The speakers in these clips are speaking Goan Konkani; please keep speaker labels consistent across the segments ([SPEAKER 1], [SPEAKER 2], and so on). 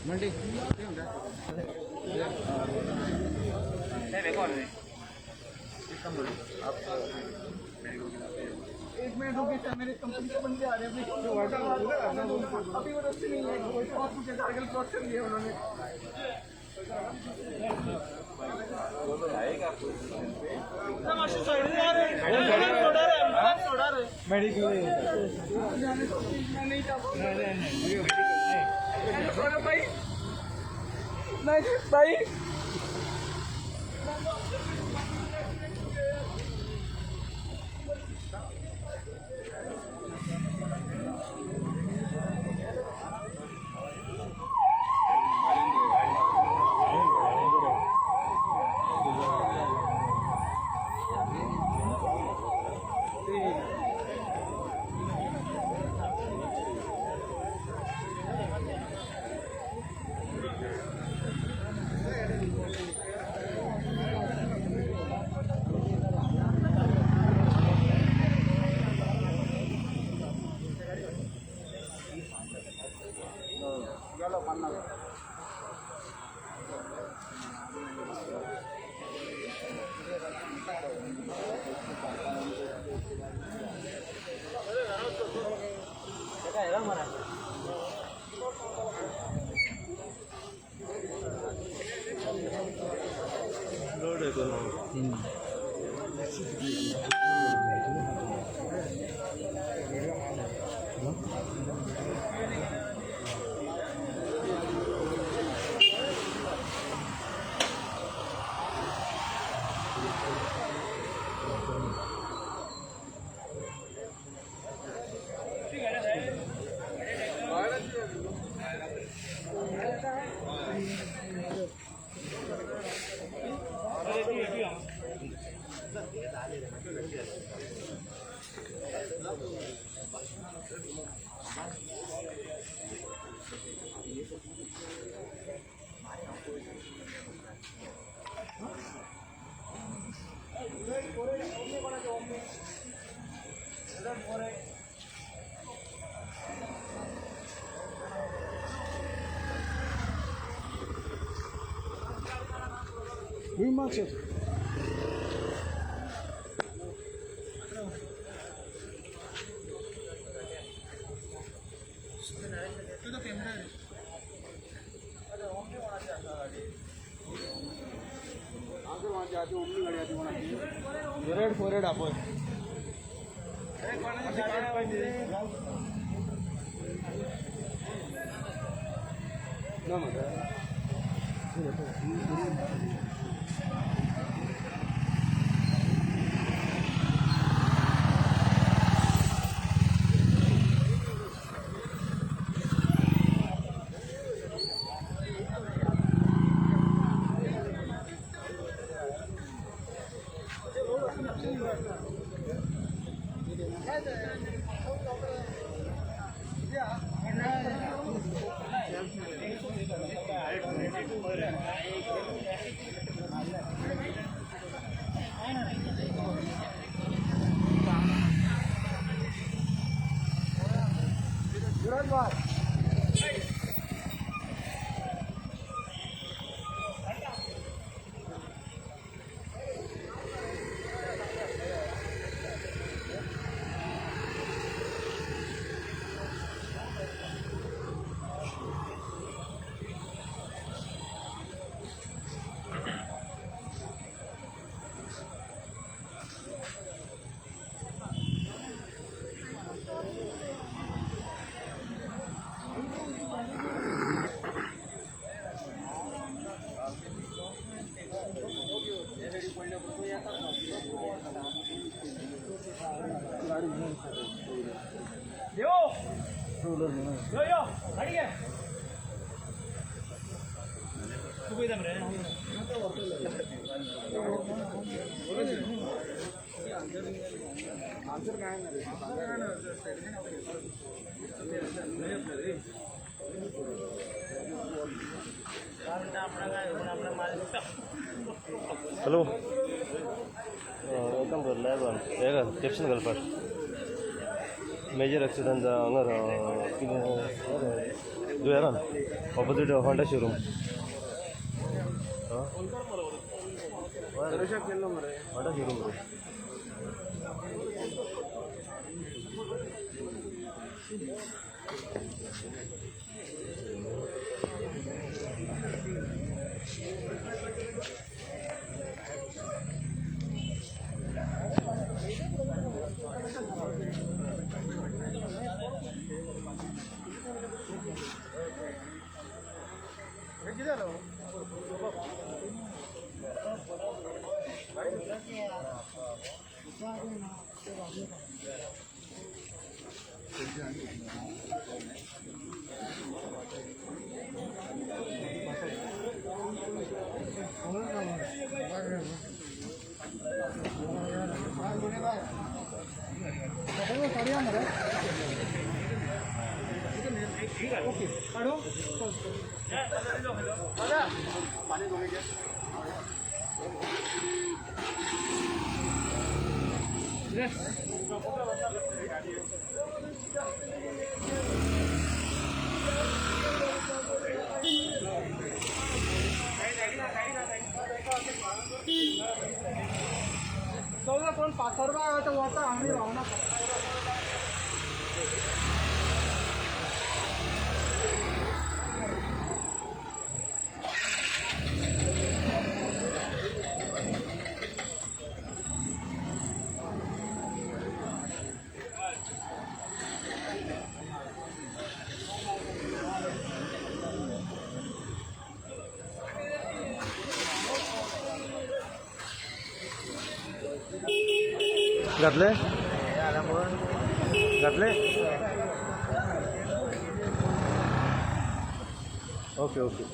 [SPEAKER 1] मंडी
[SPEAKER 2] एक मिनट रुकिए सर, मेरे कंपनी के बंदे आ रहे हैं। अभी वो रस्ते नहीं है, बहुत कुछ कारगिल क्रॉस कर लिया उन्होंने। मैं नहीं जा पाऊंगा भाई, नहीं भाई।
[SPEAKER 1] रेड फोर आपण
[SPEAKER 3] हॅलो welcome कर लायव्ह हे घाल कॅप्शन घाल फास्ट. मेजर एक्सिडंट हांगा कितें दुयेरान opposite Honda showroom. Honda showroom रे.
[SPEAKER 2] चौदा कोण पासरबा वता आमी रावना.
[SPEAKER 3] घातले घातले. Okay okay.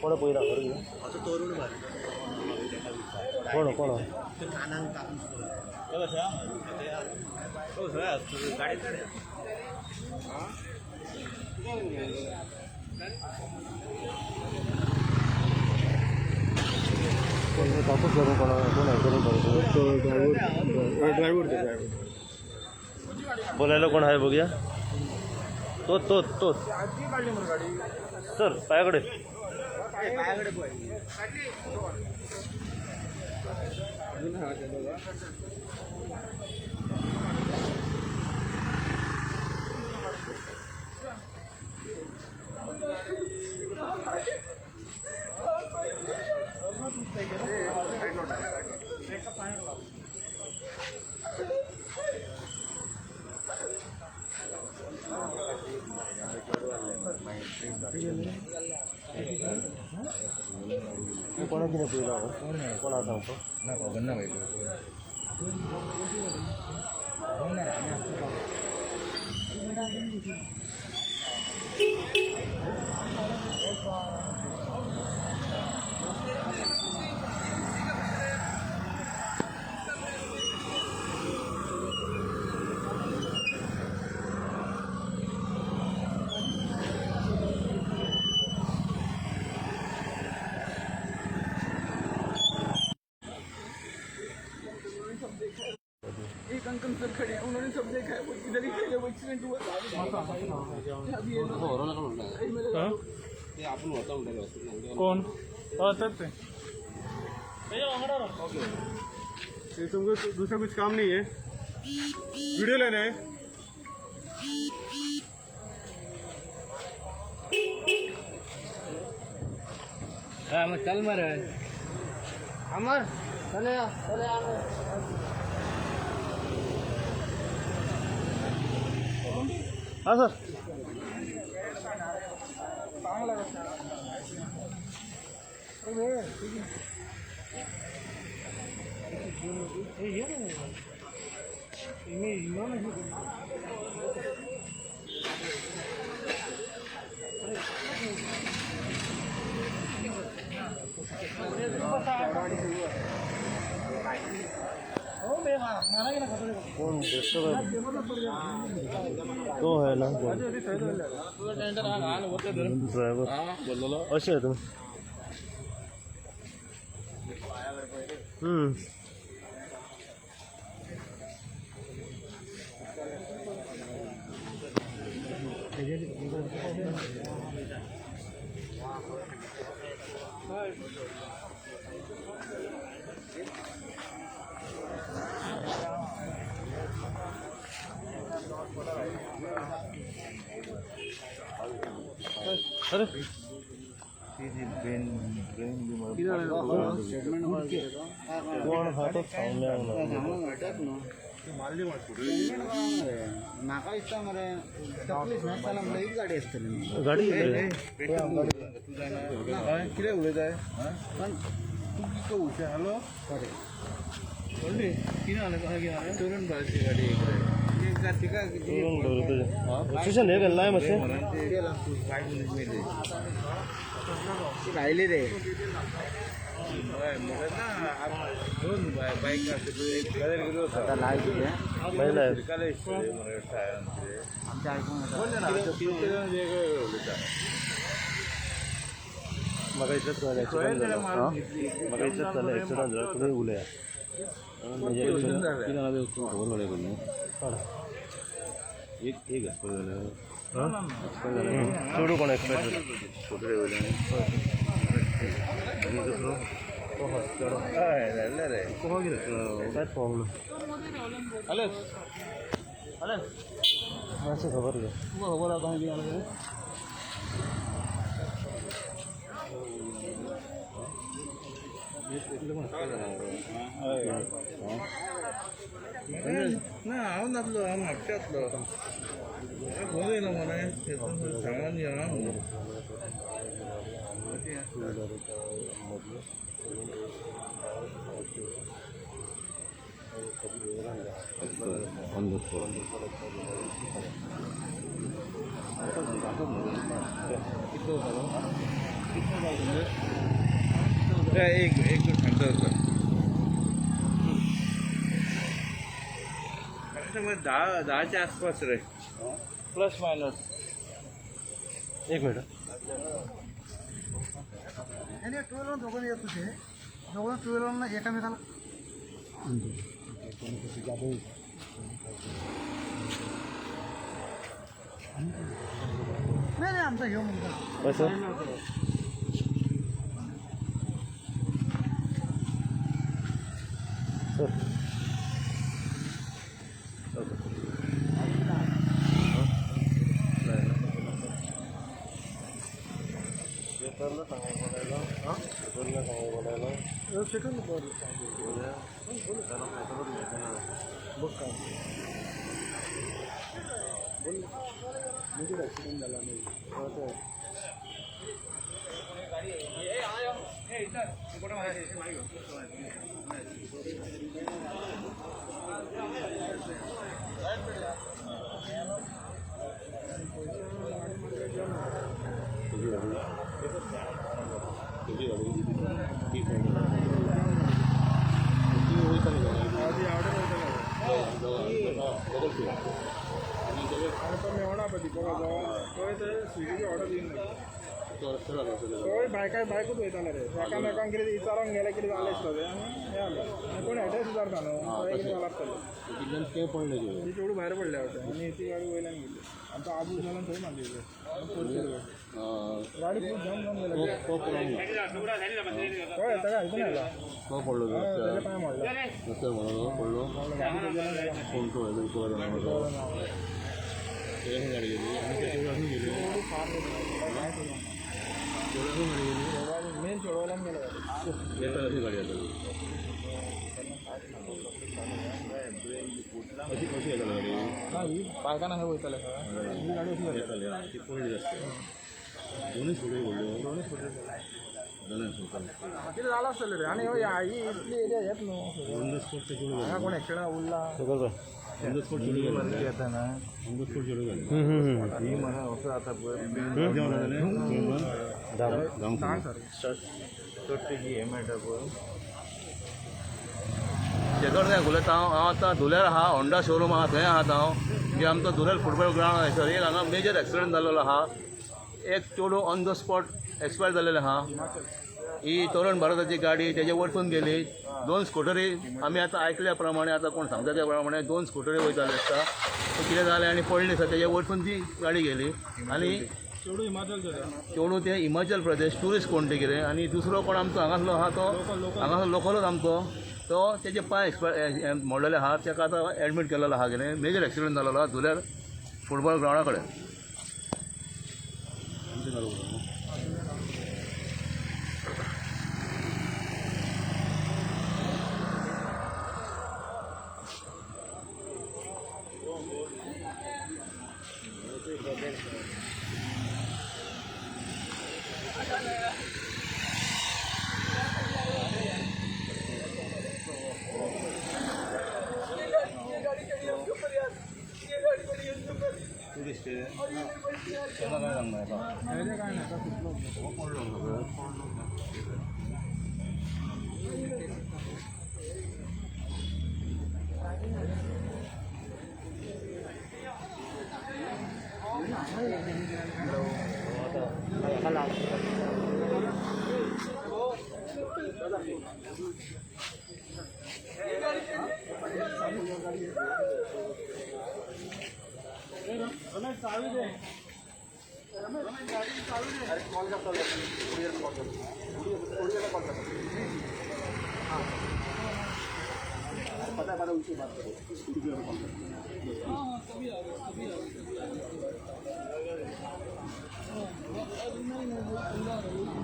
[SPEAKER 3] कोण पयला कोण कोण कापूस धरून कोण कोण आहे करून.
[SPEAKER 1] ड्रायव्हर ड्रायव्हर
[SPEAKER 3] बोलायला कोण आहे बघूया. तोच तोच तोच सर पायाकडे. कोणा कितें पयला कोणा सांगतो.
[SPEAKER 1] ना खबर ना भाई.
[SPEAKER 2] एक अंकल सर खड़े हैं, उन्होंने सब देखा है, वो इधर ही थे जब एक्सीडेंट हुआ था. अभी ये
[SPEAKER 4] कोण ते
[SPEAKER 1] ये तुमको दूसरा कुछ काम नहीं है, वीडियो लेना है.
[SPEAKER 4] चल मर
[SPEAKER 2] अमर चले चले.
[SPEAKER 3] हां सर. कोण दिसतो तो आहे ना ड्रायव्हर असे आहे तुम्ही. अरे कोण हा तो सांगल्या.
[SPEAKER 2] म्हाका दिसता मरे तकली नासतना म्हणल्यार हीच गाडी आसतली.
[SPEAKER 3] गाडी
[SPEAKER 1] कितें उलयताय पण तूं कितको हुशार जालो. तरुण भारती गाडी तिका
[SPEAKER 3] स्टेशन हे केल्लाय मातशें.
[SPEAKER 2] भायली रे
[SPEAKER 1] दोन बायक
[SPEAKER 2] आता लाय तुझे
[SPEAKER 3] मागीर लाय.
[SPEAKER 2] आमच्या आयकूंक
[SPEAKER 3] म्हाका इतलेंच कळ्ळें एक्सिडंट जालो. म्हाका इतलेंच कळ्ळें एक्सिडंट जालो. तुमी उलया.
[SPEAKER 4] एक एक एक्सपायर झालं.
[SPEAKER 3] चेडूं कोण एक्सपायर जालें?
[SPEAKER 4] फोटो ठेवले आणि दुसरो
[SPEAKER 1] जालें रे.
[SPEAKER 3] कांयच पळोवंक ना. मातशें खबर घे.
[SPEAKER 1] ना हांव नासलो, हांव म्हापशा आसलो. फोन येयलो मरे सांगून या.
[SPEAKER 4] ऑन the spot
[SPEAKER 1] एक एक सांगता तुका 10 10च्या आसपास रे, प्लस मायनस.
[SPEAKER 3] एक मिनिट.
[SPEAKER 2] आणि टू व्हीलर दोघं येत होते, दोघं टू व्हीलरनं एकामेकाला. नाही नाही आमचा घेऊ मुलगा.
[SPEAKER 3] कसं सर? पेपरला सांगू बोलायला, पेपरला सांगू बोलायला.
[SPEAKER 1] बघ काय बोल. म्हणजे ॲक्सिडेंट झाला नाही. बायका बायकूच वयताले रे, एकामेकांक कितें विचारोंक गेले, कितें जालें आसता तें आनी हें जालें. आनी कोण एड्रेस विचारता न्हू, थंय कितें जालां आसतलें. ती चेडूं भायर पडल्या वाटतं आनी ती गाडी वयल्यान गेली. आमचो आबू जाल्यान थंय मारली गाडी. फूल जाम जावन गेला. हय, ताका आयकून आयला.
[SPEAKER 4] पडलो.
[SPEAKER 1] ताच्या पांय मोडला.
[SPEAKER 4] पडलो कोण तो. गाडी गेली आणि त्याच्यावर अजून गेली.
[SPEAKER 1] मेन चेडवाल्यान गेला गाडी.
[SPEAKER 4] येतात अशी गाडी येतात. अशी कशी येताली गाडी?
[SPEAKER 1] ना, ही बायकान अशें वयताले, ही गाडी अशी जाली.
[SPEAKER 4] येताली. ती पडली आसता. दोनूय फुडें पडल्यो.
[SPEAKER 1] दोनूय स्कुटर. कितें जालां आसतलें रे. आनी ही इतली एरिया येत न्हू हांगा कोण एक्सिडंट उरला.
[SPEAKER 4] शेखर नायक उलयता. हांव आतां धुल्यार आहा, होंडा शोरूम आहा थंय आहा हांव. जे आमचो धुल्यार फुटबॉल ग्रावंड आसा एक हांगा मेजर एक्सिडंट जाल्लो आहा. एक चेडूं ऑन the spot expire जाल्लें आहा. ही तरुण भारताची गाडी तेजे वरसून गेली. दोन स्कुटरी आमी आतां आयकल्या प्रमाणे, आतां कोण सांगता त्या प्रमाणे दोन स्कुटरी वयताले आसता, कितें जालें आनी पडली आसा तेजे वरसून ती गाडी गेली. आनी चेडूं तें हिमाचल प्रदेश ट्युरिस्ट कोण ते कितें. आनी दुसरो कोण आमचो हांगासलो आहा तो हांगासलो लोकलूच आमचो, तो तेजे पांय एक्सपायर मोडलेले आहा, ताका आतां एडमीट केलेलो आहा. कितें मेजर एक्सिडंट जालेलो आहा धुल्यार फुटबॉल ग्रावंडा कडेन.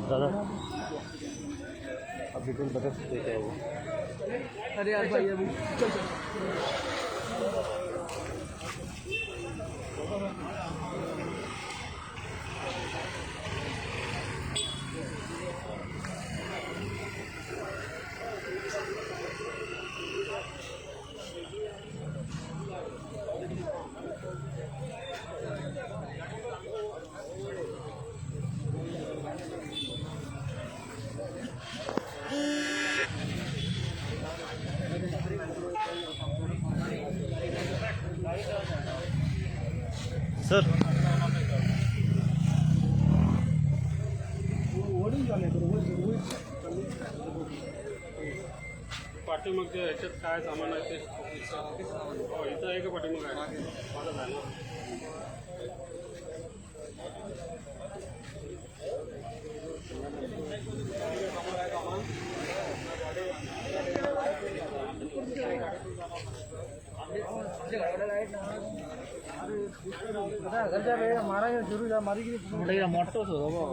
[SPEAKER 3] दादा आप डिटेल बता सकते हैं क्या वो?
[SPEAKER 2] अरे यार भाई अभी चल चल.
[SPEAKER 3] सर
[SPEAKER 5] पाठीमागच्या ह्याच्यात काय सामान आहे ते हो इथं आहे का पाठीमाग आहे माझं आहे ना.
[SPEAKER 1] मोठोच होतो.